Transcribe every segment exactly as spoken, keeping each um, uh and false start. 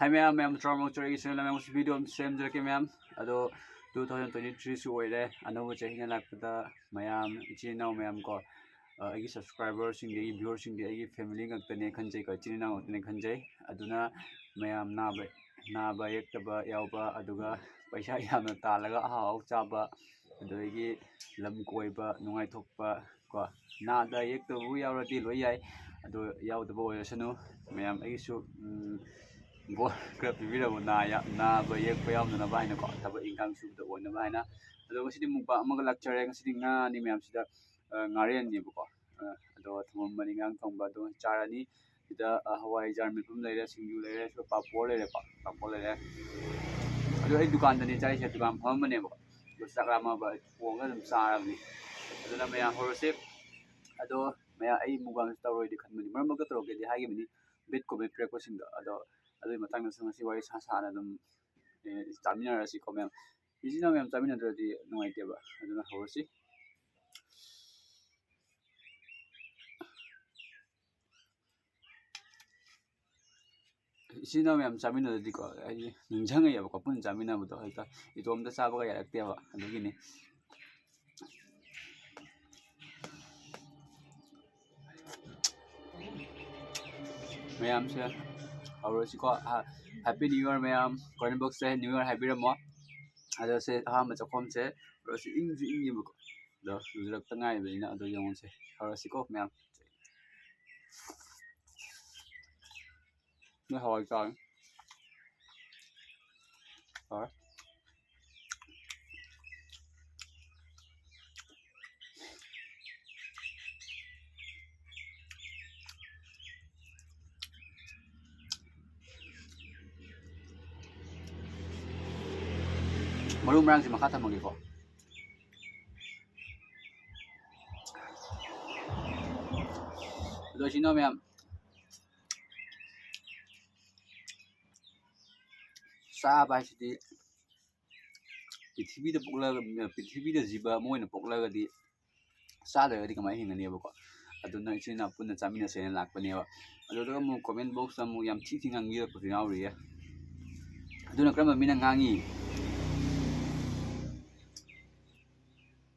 ꯍꯥꯏ ꯃꯌꯥꯝ, ꯃꯌꯥꯝ ꯇꯔꯥꯃꯉꯥ ꯆꯨꯔꯛꯏ ꯁꯤꯅ ꯃꯌꯥꯝ ꯉꯁꯤ video ꯑꯃ ꯁꯦꯝꯖꯔꯛꯀꯦ ꯃꯌꯥꯝ꯫ ꯑꯗꯣ two thousand twenty three ꯁꯨ ꯑꯣꯏꯔꯦ, ꯑꯅꯧꯕ ꯆꯍꯤꯅ ꯂꯥꯛꯄꯗ ꯃꯌꯥꯝ ꯏꯆꯤꯟ ꯏꯅꯥꯎ ꯃꯌꯥꯝ ꯀꯣ, ꯑ, ꯑꯩꯒꯤ subscriber ꯁꯤꯡꯗꯤ, ꯑꯩꯒꯤ viewer ꯁꯤꯡꯗꯤ ꯑꯩꯒꯤ family ꯉꯥꯛꯇꯅꯦ ꯈꯟꯖꯩꯀꯣ, ꯏꯆꯤꯟ ꯏꯅꯥꯎ ꯉꯥꯛꯇꯅꯦ ꯈꯟꯖꯩ꯫ ꯑꯗꯨꯅ ꯃꯌꯥꯝ ꯅꯥꯕ, ꯅꯥꯕ ꯌꯦꯛꯇꯕ ꯌꯥꯎꯕ, ꯑꯗꯨꯒ ꯄꯩꯁꯥ ꯌꯥꯝꯅ ꯇꯥꯜꯂꯒ ꯑꯍꯥꯎ ꯑꯍꯥꯎ ꯆꯥꯕ, ꯑꯗꯒꯤ ꯂꯝ ꯀꯣꯏꯕ, ꯅꯨꯡꯉꯥꯏꯊꯣꯛꯄ ꯀꯣ, ꯅꯥꯗ ꯌꯦꯛꯇꯕꯕꯨ ꯌꯥꯎꯔꯗꯤ ꯂꯣꯏ ꯌꯥꯏ, ꯑꯗꯣ ꯌꯥꯎꯗꯕ ꯑꯣꯏꯔꯁꯅꯨ꯫ ꯃꯌꯥꯝ ꯑꯩꯒꯤꯁꯨ, ꯎꯝ, ꯕꯣꯔ ꯈꯔ ꯄꯤꯕꯤꯔꯝꯃꯣ, ꯅꯥ ꯌꯥ-, ꯅꯥꯕ ꯌꯦꯛꯄ ꯌꯥꯎꯗꯅꯕ ꯍꯥꯏꯅꯀꯣ, ꯊꯕꯛ ꯏꯟꯈꯥꯡ ꯁꯨꯕꯗ ꯑꯣꯏꯅꯕ ꯍꯥꯏꯅ꯫ ꯑꯗꯣ ꯉꯁꯤꯗꯤ mukbang ꯑꯃꯒ ꯂꯥꯛꯆꯔꯦ꯫ ꯉꯁꯤꯗꯤ ꯉꯥꯅꯤ ꯃꯌꯥꯝꯁꯤꯗ, ꯑ, ꯉꯥꯔꯦꯟꯅꯦꯕꯀꯣ꯫ ꯑ, ꯑꯗꯣ ꯊꯝꯃꯝꯕꯅꯤ, ꯉꯥ ꯊꯣꯡꯕ ꯑꯗꯣ ꯆꯥꯔꯅꯤ꯫ ꯁꯤꯗ, ꯑ, ꯍꯋꯥꯏꯖꯥꯔ ꯃꯦꯠꯐꯝ ꯂꯩꯔꯦ, ꯁꯤꯡꯖꯨ ꯂꯩꯔꯦ, ꯁꯤꯗ ꯄꯥꯐꯣꯔ ꯂꯩꯔꯦꯀꯣ, ꯄꯥꯐꯣꯔ ꯂꯩꯔꯦ꯫ ꯑꯗꯣ ꯑꯩ ꯗꯨꯀꯥꯟꯗꯅꯦ ꯆꯥꯔꯤꯁꯦ, ꯗꯨꯀꯥꯟ ꯐꯝꯃꯝꯕꯅꯦꯕꯀꯣ꯫ ꯑꯗꯣ ꯆꯥꯛ ꯂꯥꯝꯃꯕ ꯊꯣꯡꯉꯒ ꯑꯗꯨꯝ ꯆꯥꯔꯕꯅꯤ꯫ ꯑꯗꯨꯅ ꯃꯌꯥꯝ ꯍꯧꯔꯁꯤ꯫ ꯑꯗꯣ ꯃꯌꯥꯝ ꯑꯩ mukbang ꯇꯧꯔꯣꯏꯗꯤ ꯈꯟꯕꯅꯤ, ꯃꯔꯛ ꯃꯔꯛꯇ ꯇꯧꯔꯛꯀꯦꯗꯤ ꯍꯥꯏꯈꯤꯕꯅꯤ, bad comment ꯄꯤꯔꯛꯄꯁꯤꯡꯗꯣ꯫ ꯑꯗꯣ ꯑꯗꯨꯒꯤ ꯃꯇꯥꯡꯗꯁꯨ ꯉꯁꯤ ꯋꯥꯔꯤ ꯁꯥ ꯁꯥꯅ ꯑꯗꯨꯝ, ꯑꯦ, ꯆꯥꯃꯤꯟꯅꯔꯁꯤꯀꯣ ꯃꯌꯥꯝ꯫ ꯏꯆꯤꯟ ꯏꯅꯥꯎ ꯃꯌꯥꯝ ꯆꯥꯃꯤꯟꯅꯗ꯭ꯔꯗꯤ ꯅꯨꯡꯉꯥꯏꯇꯦꯕ꯫ ꯑꯗꯨꯅ ꯍꯧꯔꯁꯤ꯫ ꯏꯆꯤꯟ ꯏꯅꯥꯎ ꯃꯌꯥꯝ ꯆꯥꯃꯤꯟꯅꯔꯗꯤꯀꯣ, ꯑꯩ ꯅꯤꯡꯁꯤꯡꯉꯛꯑꯦꯕꯀꯣ, ꯄꯨꯟꯅ ꯆꯥꯃꯤꯟꯅꯕꯗꯣ ꯍꯦꯛꯇ ꯏꯇꯣꯝꯇ ꯆꯥꯕꯒ ꯌꯥꯔꯛꯇꯦꯕ, ꯑꯗꯨꯒꯤꯅꯤ꯫ ꯃꯌꯥꯝꯁꯦ ꯍꯧꯔꯁꯤꯀꯣ꯫ ꯑ, Happy New Year ꯃꯌꯥꯝ, comment box ꯇ New Year ꯍꯥꯏꯕꯤꯔꯝꯃꯣ꯫ ꯑꯗꯣ ꯁꯦ ꯑꯍꯥꯟꯕ ꯆꯥꯛꯈꯣꯝꯁꯦ ꯍꯧꯔꯁꯤ, ꯏꯪꯁꯨ ꯏꯪꯉꯦꯕꯀꯣ, ꯑꯗꯣ ꯂꯨꯖꯔꯛꯇ ꯉꯥꯏꯔꯤꯕꯅꯤꯅ꯫ ꯑꯗꯣ ꯌꯦꯡꯉꯨꯁꯦ, ꯍꯧꯔꯁꯤꯀꯣ ꯃꯌꯥꯝ꯫ ꯅꯣꯏ ꯍꯋꯥꯏ ꯆꯥꯔꯦ꯫ ꯍꯣꯏ꯫ ꯃꯔꯨ ꯃꯔꯥꯡꯁꯤ ꯃꯈꯥ ꯊꯝꯃꯒꯦꯀꯣ꯫ ꯑꯗꯣ ꯏꯆꯤꯟ ꯏꯅꯥꯎ ꯃꯌꯥꯝ, ꯆꯥꯕ ꯍꯥꯏꯁꯤꯗꯤ ꯄ꯭ꯔꯤꯊꯤꯕꯤꯗ ꯄꯣꯛꯂꯒ, ꯄ꯭ꯔꯤꯊꯤꯕꯤꯗ ꯖꯤꯕ ꯑꯃ ꯑꯣꯏꯅ ꯄꯣꯛꯂꯒꯗꯤ ꯆꯥꯗ꯭ꯔꯒꯗꯤ ꯀꯃꯥꯏꯅ ꯍꯤꯡꯒꯅꯦꯕꯀꯣ? ꯑꯗꯨꯅ ꯏꯆꯤꯟ ꯏꯅꯥꯎ ꯄꯨꯟꯅ ꯆꯥꯃꯤꯟꯅꯁꯦꯅ ꯂꯥꯛꯄꯅꯦꯕ꯫ ꯑꯗꯨꯗꯨꯒ ꯑꯃꯨꯛ comment box ꯇ ꯑꯃꯨꯛ ꯌꯥꯝ ꯊꯤ ꯊꯤ ꯉꯥꯡꯕꯤꯔꯛꯄꯁꯨ ꯌꯥꯎꯔꯤꯌꯦ꯫ ꯑꯗꯨꯅ ꯀꯔꯝꯕ ꯃꯤꯅ ꯉꯥꯡꯉꯤ?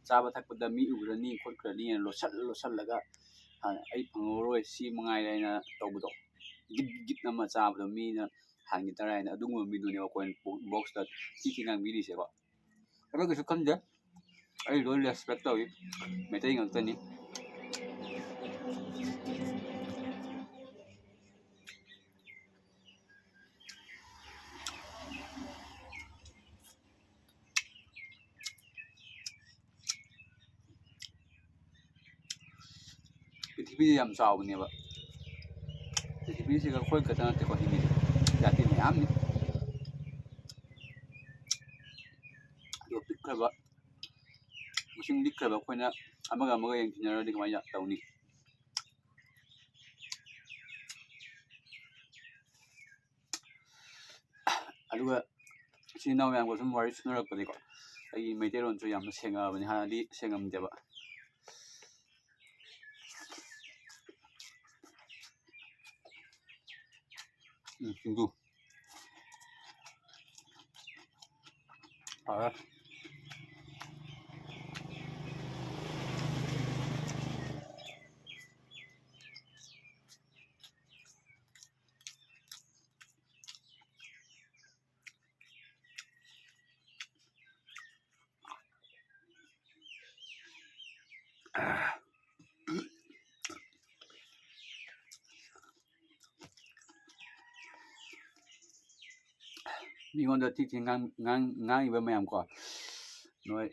ꯆꯥꯕ ꯊꯛꯄꯗ ꯃꯤ ꯎꯈ꯭ꯔꯅꯤ ꯈꯣꯠꯈ꯭ꯔꯅꯤ ꯍꯥꯏꯅ ꯂꯣꯠꯁꯜ ꯂꯣꯠꯁꯜꯂꯒ, "ꯑꯩ ꯐꯪꯍꯧꯔꯣꯏ, ꯁꯤ ꯃꯉꯥꯏꯔꯦ" ꯍꯥꯏꯅ ꯇꯧꯕꯗꯣ, ꯒꯤꯠ ꯒꯤꯠ ꯑꯃ ꯆꯥꯕꯗꯣ ꯃꯤꯅ ꯍꯥꯟꯈꯤ ꯇꯥꯔꯦ ꯍꯥꯏꯅ, ꯑꯗꯨꯒꯨꯝꯕ ꯃꯤꯗꯨꯅꯦꯕ ꯑꯩꯈꯣꯏꯅ ꯕꯣꯛꯁꯇ ꯊꯤ ꯊꯤ ꯉꯥꯡꯕꯤꯔꯤꯁꯦꯀꯣ꯫ ꯑꯗꯨ ꯀꯩꯁꯨ ꯈꯟꯗꯦ, ꯑꯩ ꯂꯣꯏ ꯔꯦꯁꯄꯦꯛ ꯇꯧꯏ, ꯃꯩꯇꯩ ꯉꯥꯛꯇꯅꯤ꯫ ꯄ꯭ꯔꯤꯊꯤꯕꯤꯁꯦ ꯌꯥꯝ ꯆꯥꯎꯕꯅꯦꯕ꯫ ꯄ꯭ꯔꯤꯊꯤꯕꯤꯁꯤꯒ ꯑꯩꯈꯣꯏ ꯈꯛꯇ ꯅꯠꯇꯦꯀꯣ ꯍꯤꯡꯉꯤꯁꯦ, ꯖꯥꯇꯤ ꯃꯌꯥꯝꯅꯤ꯫ ꯑꯗꯨꯒ ꯄꯤꯛꯈ꯭ꯔꯕ, ꯃꯁꯤꯡ ꯂꯤꯛꯈ꯭ꯔꯕ ꯑꯩꯈꯣꯏꯅ ꯑꯃꯒ ꯑꯃꯒ ꯌꯦꯡꯊꯤꯅꯔꯗꯤ ꯀꯃꯥꯏꯅ ꯇꯧꯅꯤ? ꯑꯗꯨꯒ ꯏꯆꯤꯟ ꯏꯅꯥꯎ ꯃꯌꯥꯝꯒ ꯁꯨꯝ ꯋꯥꯔꯤ ꯁꯨꯅꯔꯛꯄꯗꯤꯀꯣ, ꯑꯩꯒꯤ ꯃꯩꯇꯩꯂꯣꯟꯁꯨ ꯌꯥꯝꯅ ꯁꯦꯡꯉꯛꯑꯕꯅꯤ, ꯍꯥꯟꯅꯗꯤ ꯁꯦꯡꯉꯝꯗꯦꯕ꯫ ꯎꯝ, ꯁꯤꯡꯖꯨ꯫ ꯍꯥꯎꯔꯦ꯫ ꯃꯤꯉꯣꯟꯗ ꯊꯤ ꯊꯤ ꯉꯥꯡ-, ꯉꯥꯡ-, ꯉꯥꯡꯉꯤꯕ ꯃꯌꯥꯝ ꯀꯣ, ꯅꯣꯏ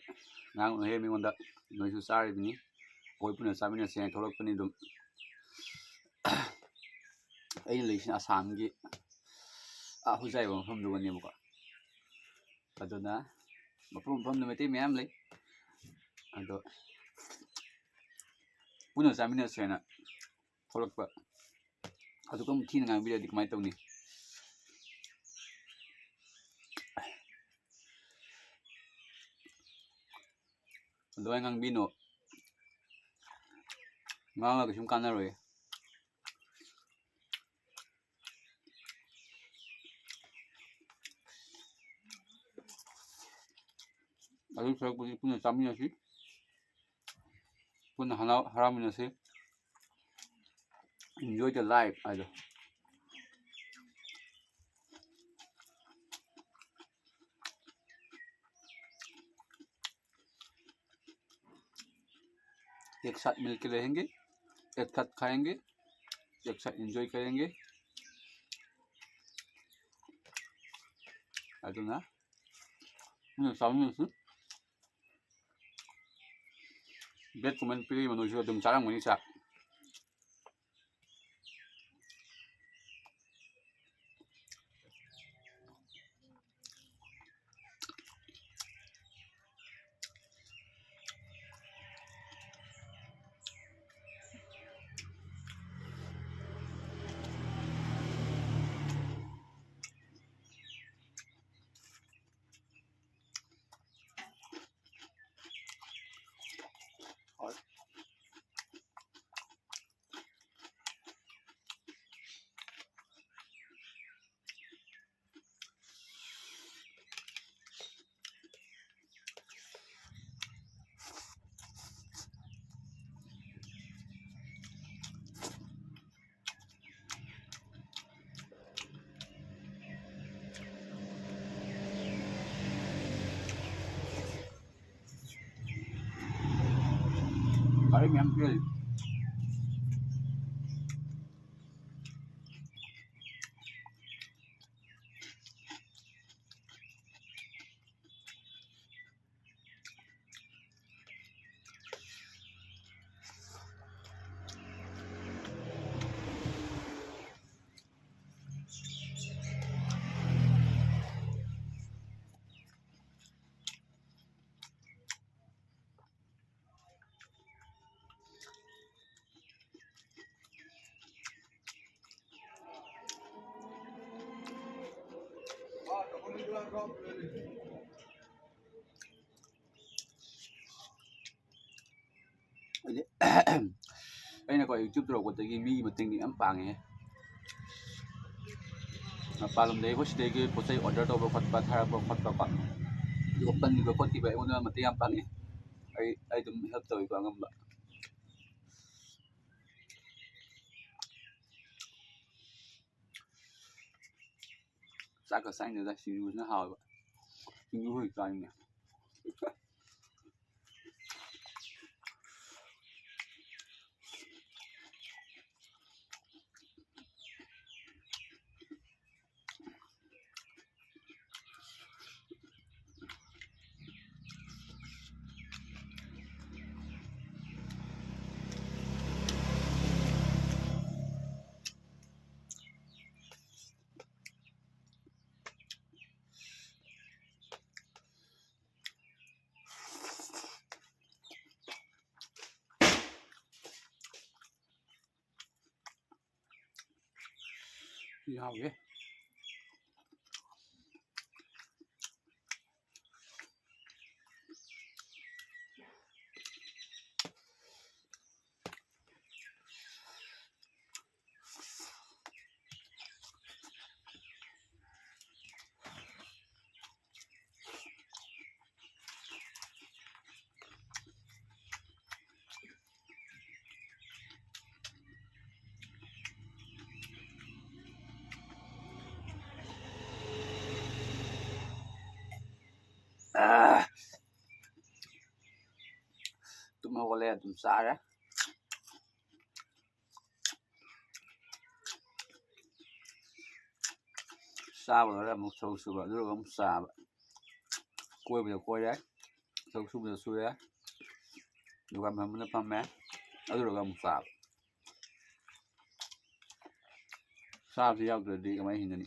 ꯉꯥꯡꯉꯨꯍꯦ ꯃꯤꯉꯣꯟꯗ, ꯅꯣꯏꯁꯨ ꯆꯥꯔꯤꯕꯅꯤ, ꯑꯩꯈꯣꯏ ꯄꯨꯟꯅ ꯆꯥꯃꯤꯟꯅꯁꯦ ꯍꯥꯏꯅ ꯊꯣꯛꯂꯛꯄꯅꯤ꯫ ꯑꯗꯨꯝ ꯑꯩꯅ ꯂꯩꯁꯤꯅ ꯑꯁꯥꯝꯒꯤ, ꯑꯥ, ꯍꯣꯖꯥꯏ ꯌꯧꯕ ꯃꯐꯝꯗꯨꯒꯅꯦꯕꯀꯣ꯫ ꯑꯗꯨꯅ ꯃꯐꯝ ꯃꯐꯝꯗ ꯃꯩꯇꯩ ꯃꯌꯥꯝ ꯂꯩ꯫ ꯑꯗꯣ ꯄꯨꯟꯅ ꯆꯥꯃꯤꯟꯅꯁꯦꯅ ꯊꯣꯛꯂꯛꯄ꯫ ꯑꯗꯨꯒ ꯑꯃꯨꯛ ꯊꯤꯅ ꯉꯥꯡꯕꯤꯔꯗꯤ ꯀꯃꯥꯏꯅ ꯇꯧꯅꯤ? ꯑꯗꯨꯃꯥꯏꯅ ꯉꯥꯡꯕꯤꯅꯣ꯫ ꯉꯥꯡꯉꯒ ꯀꯩꯁꯨꯝ ꯀꯥꯟꯅꯔꯣꯏ꯫ ꯑꯗꯨ ꯁꯔꯨꯛꯄꯨꯗꯤ ꯄꯨꯟꯅ ꯆꯥꯃꯤꯟꯅꯁꯤ, ꯄꯨꯟꯅ ꯍꯔꯥꯎ ꯍꯔꯥꯎꯃꯤꯟꯅꯁꯤ꯫ Enjoy the life ꯍꯥꯏꯗꯣ꯫ एक साथ मिलके रहेंगे, एक साथ खाएंगे, एक साथ enjoy करेंगे꯫ ꯑꯗꯨꯅ ꯎꯝ, ꯆꯥꯃꯤꯟꯅꯁꯤ꯫ Bad comment ꯄꯤꯔꯛꯏꯕ ꯅꯣꯏꯁꯨ ꯑꯗꯨꯝ ꯆꯥꯔꯝꯒꯅꯤ ꯆꯥꯛ꯫ ꯒꯥꯔꯤ ꯃꯌꯥꯝ ꯆꯦꯜꯂꯤ꯫ ꯑꯩꯗꯤ ꯑꯩꯅꯀꯣ YouTube ꯇꯧꯔꯛꯄꯗꯒꯤ ꯃꯤꯒꯤ ꯃꯇꯦꯡꯗꯤ ꯌꯥꯝ ꯄꯥꯡꯉꯦ꯫ ꯃꯄꯥꯟ ꯂꯝꯗꯒꯤ ꯑꯩꯈꯣꯏ ꯁꯤꯗꯒꯤ ꯄꯣꯠ ꯆꯩ order ꯇꯧꯕ ꯈꯣꯠꯄ, ꯊꯥꯔꯛꯄ ꯈꯣꯠꯄꯀꯣ, ꯑꯗꯨꯒ ꯄꯟꯈꯤꯕ ꯈꯣꯠꯈꯤꯕ ꯑꯩꯉꯣꯟꯗ ꯃꯇꯦꯡ ꯌꯥꯝ ꯄꯥꯡꯉꯤ꯫ ꯑꯩ ꯑꯩ ꯑꯗꯨꯝ help ꯇꯧꯋꯤꯀꯣ ꯑꯉꯝꯕ꯫ ꯆꯥꯛꯀ ꯆꯥꯅꯤꯡꯗꯦꯗ, ꯁꯤꯡꯖꯨꯁꯤꯅ ꯍꯥꯎꯋꯦꯕ꯫ ꯁꯤꯡꯖꯨ ꯍꯧꯖꯤꯛ ꯆꯥꯅꯤꯡꯉꯦ꯫ ꯁꯤ ꯍꯥꯎꯋꯦ꯫ ꯑꯥ! ꯇꯨꯝ ꯍꯧꯒꯠꯂꯦ, ꯑꯗꯨꯝ ꯆꯥꯔꯦ꯫ ꯆꯥꯕ ꯂꯣꯏꯔ ꯑꯃꯨꯛ ꯊꯕꯛ ꯁꯨꯕ, ꯑꯗꯨꯒ ꯑꯃꯨꯛ ꯆꯥꯕ꯫ ꯀꯣꯏꯕꯗ ꯀꯣꯏꯔꯦ, ꯊꯕꯛ ꯁꯨꯕꯗ ꯁꯨꯔꯦ, ꯗꯨꯀꯥꯟ ꯐꯝꯕꯗ ꯐꯝꯃꯦ, ꯑꯗꯨꯒ ꯑꯃꯨꯛ ꯆꯥꯕ꯫ ꯆꯥꯕꯁꯤ ꯌꯥꯎꯗ꯭ꯔꯗꯤ ꯀꯃꯥꯏꯅ ꯍꯤꯡꯒꯅꯤ?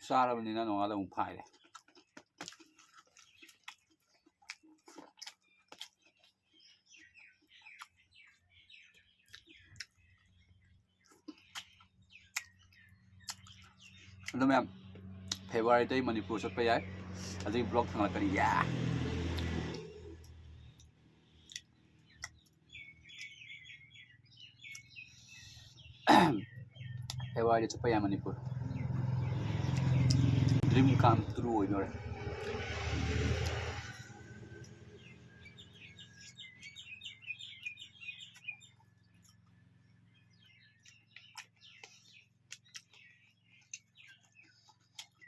ꯆꯥꯔꯕꯅꯤꯅ ꯅꯣꯡꯉꯥꯜꯂ ꯑꯃꯨꯛ ꯐꯥꯏꯔꯦ꯫ ꯑꯗꯣ ꯃꯌꯥꯝ, February ꯗꯩ ꯃꯅꯤꯄꯨꯔ ꯆꯠꯄ ꯌꯥꯏ, ꯑꯗꯨꯒꯤ vlog ꯊꯥꯡꯒꯠꯂꯛꯀꯅꯤ꯫ ꯌꯥ! ꯐꯦꯕ꯭ꯔꯨꯋꯥꯔꯤꯗ ꯆꯠꯄ ꯌꯥꯏ ꯃꯅꯤꯄꯨꯔ꯫ Dream come true ꯑꯣꯏꯗꯣꯔꯦ꯫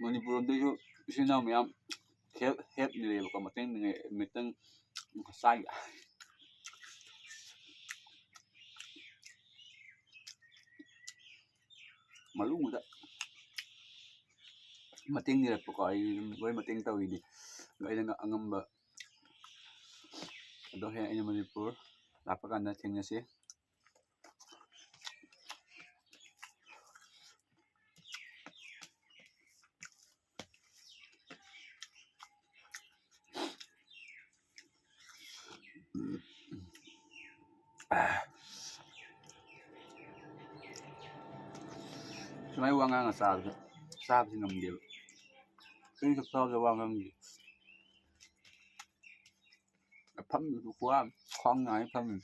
ꯃꯅꯤꯄꯨꯔꯗꯁꯨ ꯏꯆꯤꯟ ꯏꯅꯥꯎ ꯃꯌꯥꯝ help, help ꯅꯤꯔꯛꯑꯦꯕꯀꯣ, ꯃꯇꯦꯡ ꯅꯤꯔꯛꯑꯦ, ꯃꯇꯦꯡ ꯆꯥꯒꯦ꯫ ꯃꯅꯨꯡꯗ ꯃꯇꯦꯡ ꯅꯤꯔꯛꯄꯀꯣ, ꯑꯩ ꯂꯣꯏ ꯃꯇꯦꯡ ꯇꯧꯔꯤꯅꯤ꯫ ꯑꯩꯅ ꯑꯉꯝꯕ ꯑꯗꯣ ꯍꯌꯦꯡ ꯑꯩꯅ ꯃꯅꯤꯄꯨꯔ ꯂꯥꯛꯄ ꯀꯥꯟꯗ ꯊꯦꯡꯅꯁꯤ꯫ ꯁꯨꯃꯥꯏꯅ ꯋꯥ ꯉꯥꯡꯉ ꯆꯥꯕꯁꯦ, ꯆꯥꯕꯁꯦ ꯉꯝꯗꯦꯕ꯫ ꯑꯩ ꯆꯥꯛ ꯆꯥꯕꯗ ꯋꯥ ꯉꯥꯡꯗꯦ꯫ ꯐꯝꯃꯤꯁꯨ ꯈ꯭ꯋꯥꯡ, ꯈ꯭ꯋꯥꯡ ꯅꯥꯏ ꯐꯝꯃꯤ꯫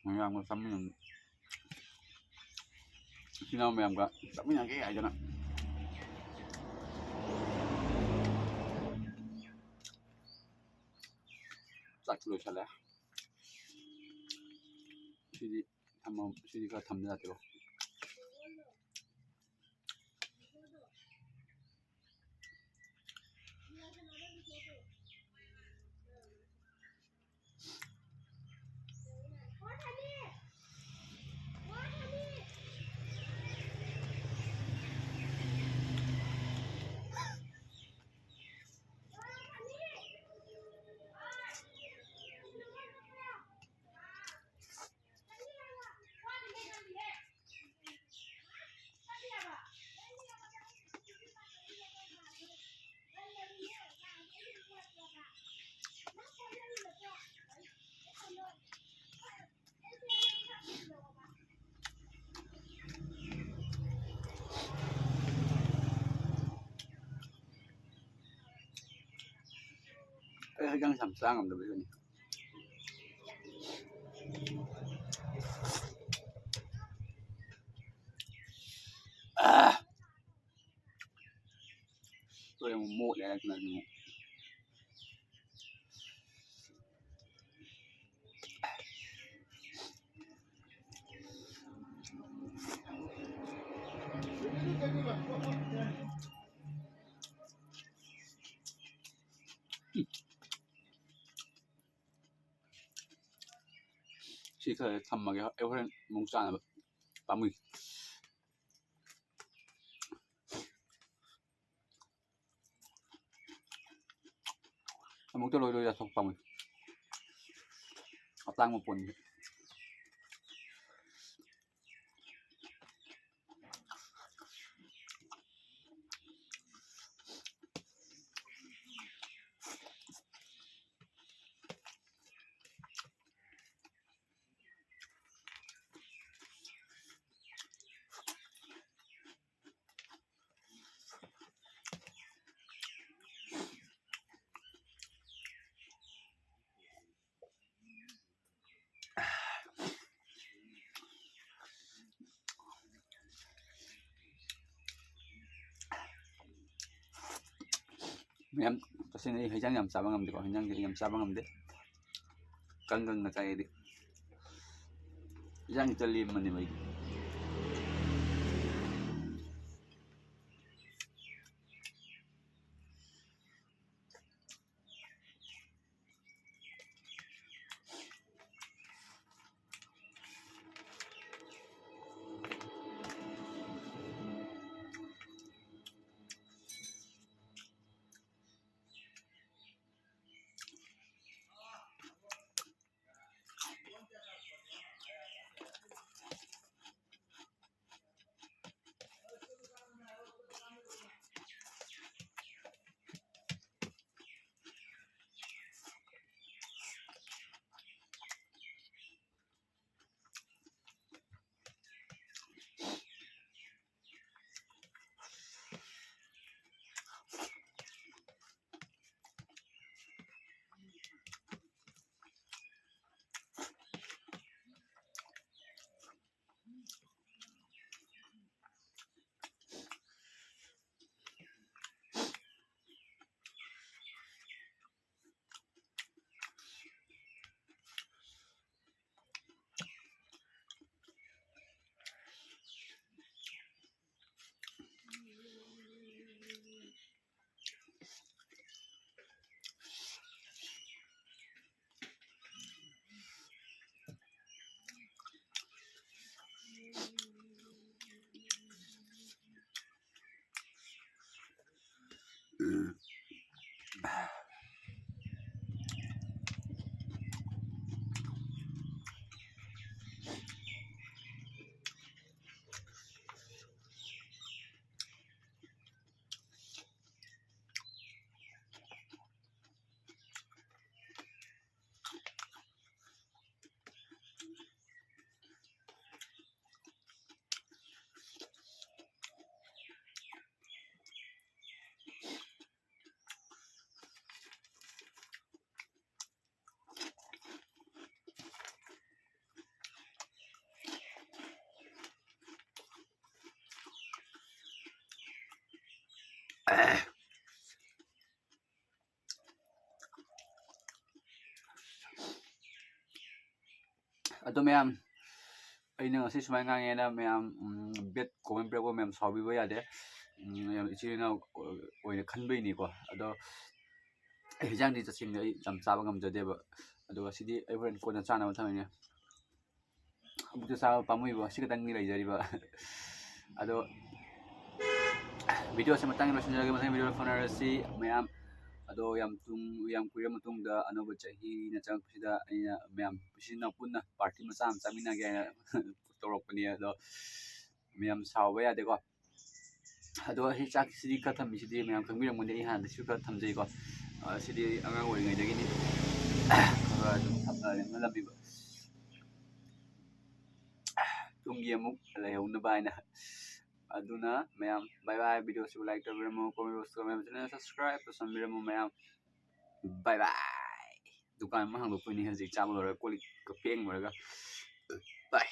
ꯃꯌꯥꯝꯒ ꯆꯥꯃꯤꯟꯅ-, ꯏꯆꯤꯟ ꯏꯅꯥꯎ ꯃꯌꯥꯝꯒ ꯆꯥꯃꯤꯟꯅꯒꯦ ꯍꯥꯏꯗꯅ꯫ ꯆꯥꯛ ꯂꯣꯏꯁꯜꯂꯦ꯫ ꯁꯤꯗꯤ ꯊꯝꯃꯝ-, ꯁꯤꯗꯤ ꯈꯔ ꯊꯝꯗ ꯌꯥꯗꯦꯀꯣ꯫ ꯑꯩ ꯍꯛꯆꯥꯡ ꯌꯥꯝ ꯆꯥ ꯉꯝꯗꯕ ꯃꯤꯅꯤ꯫ ꯅꯪ ꯁꯤ ꯈꯔ ꯊꯝꯃꯒꯦ, ꯑꯩ ꯍꯣꯔꯦꯟ ꯑꯃꯨꯛ ꯆꯥꯅꯕ꯫ ꯄꯥꯝꯃꯨꯏ꯫ ꯑꯃꯨꯛꯇ ꯂꯣꯏ ꯂꯣꯏ ꯆꯥꯊꯣꯛ ꯄꯥꯝꯃꯨꯏ꯫ ꯑꯇꯥꯡꯕ ꯄꯣꯠꯅꯤ꯫ ꯃꯌꯥꯝ, ꯇꯁꯦꯡꯅ ꯑꯩ ꯍꯩꯖꯥꯡ ꯌꯥꯝ ꯆꯥꯕ ꯉꯝꯗꯦꯀꯣ, ꯍꯩꯖꯥꯡꯁꯦ ꯑꯩ ꯌꯥꯝ ꯆꯥꯕ ꯉꯝꯗꯦ, ꯀꯪ ꯀꯪꯅ ꯆꯥꯏ ꯑꯩꯗꯤ꯫ ꯍꯩꯖꯥꯡ ꯍꯦꯛꯇ ꯂꯦꯝꯕꯅꯦꯕ ꯑꯩꯗꯤ꯫ ꯑꯗꯣ ꯃꯌꯥꯝ, ꯑꯩꯅ ꯉꯁꯤ ꯁꯨꯃꯥꯏꯅ ꯉꯥꯡꯉꯦꯅ ꯃꯌꯥꯝ, ꯎꯝ, bad comment ꯄꯤꯔꯛꯄ ꯃꯌꯥꯝ ꯁꯥꯎꯕꯤꯕ ꯌꯥꯗꯦ꯫ ꯎꯝ, ꯌꯥꯝ ꯏꯆꯤꯜ ꯏꯅꯥꯎ ꯑꯣꯏꯅ ꯈꯟꯕꯩꯅꯤꯀꯣ꯫ ꯑꯗꯣ ꯑꯩ ꯍꯤꯟꯖꯥꯡꯗꯤ ꯇꯁꯦꯡꯅ ꯑꯩ ꯌꯥꯝ ꯆꯥꯕ ꯉꯝꯖꯗꯦꯕ꯫ ꯑꯗꯣ ꯑꯁꯤꯗꯤ ꯑꯩ ꯍꯣꯔꯦꯟ ꯀꯣꯟꯅ ꯆꯥꯅꯕ ꯊꯝꯃꯤꯅꯦ꯫ ꯑꯃꯨꯛꯇ ꯆꯥꯕ ꯄꯥꯝꯃꯨꯏꯕ, ꯑꯁꯤ ꯈꯛꯇꯪꯗꯤ ꯂꯩꯖꯔꯤꯕ꯫ ꯑꯗꯣ videoꯁꯦ ꯃꯇꯥꯡ ꯂꯣꯏꯁꯤꯟꯖꯔꯒꯦ, ꯃꯊꯪ videoꯗ ꯐꯥꯎꯅꯔꯁꯤ ꯃꯌꯥꯝ꯫ ꯑꯗꯣ ꯌꯥꯝ ꯇꯨꯡ-, ꯌꯥꯝ ꯀꯨꯏꯔ ꯃꯇꯨꯡꯗ ꯑꯅꯧꯕ ꯆꯍꯤꯅ ꯆꯪꯉꯛꯄꯁꯤꯗ ꯑꯩꯅ ꯃꯌꯥꯝ ꯏꯆꯤꯟ ꯏꯅꯥꯎ ꯄꯨꯟꯅ party ꯃꯆꯥ ꯑꯃ ꯆꯥꯃꯤꯟꯅꯒꯦ ꯍꯥꯏꯅ ꯇꯧꯔꯛꯄꯅꯤ꯫ ꯑꯗꯣ ꯃꯌꯥꯝ ꯁꯥꯎꯕ ꯌꯥꯗꯦꯀꯣ꯫ ꯑꯗꯣ ꯑꯩ ꯆꯥꯛꯁꯤꯗꯤ ꯈꯔ ꯊꯝꯃꯤꯁꯤꯗꯤ ꯃꯌꯥꯝ ꯈꯪꯕꯤꯔꯝꯒꯅꯤ, ꯑꯩ ꯍꯥꯟꯅꯗꯩꯁꯨ ꯈꯔ ꯊꯝꯖꯩꯀꯣ꯫ ꯑ, ꯁꯤꯗꯤ ꯑꯉꯥꯡ ꯑꯣꯏꯔꯤꯉꯩꯗꯒꯤꯅꯤ꯫ ꯈꯔ ꯑꯗꯨꯝ ꯊꯝꯅ ꯂꯦꯡꯍꯜꯂꯝꯃꯤꯕ꯫ ꯇꯨꯡꯒꯤ ꯑꯃꯨꯛ ꯂꯩꯍꯧꯅꯕ ꯍꯥꯏꯅ꯫ ꯑꯗꯨꯅ ꯃꯌꯥꯝ bye bye, videoꯁꯤꯕꯨ like ꯇꯧꯕꯤꯔꯝꯃꯨ, comment box comment, channel subscribe ꯇꯧꯁꯟꯕꯤꯔꯝꯃꯨ ꯃꯌꯥꯝ꯫ Bye bye꯫ ꯗꯨꯀꯥꯟ ꯑꯃ ꯍꯥꯡꯗꯣꯛꯇꯣꯏꯅꯤ ꯍꯧꯖꯤꯛ ꯆꯥꯕ ꯂꯣꯏꯔꯒ, ꯀꯣꯜ ꯂꯤꯛꯀ ꯐꯦꯡ ꯂꯣꯏꯔꯒ꯫ Bye꯫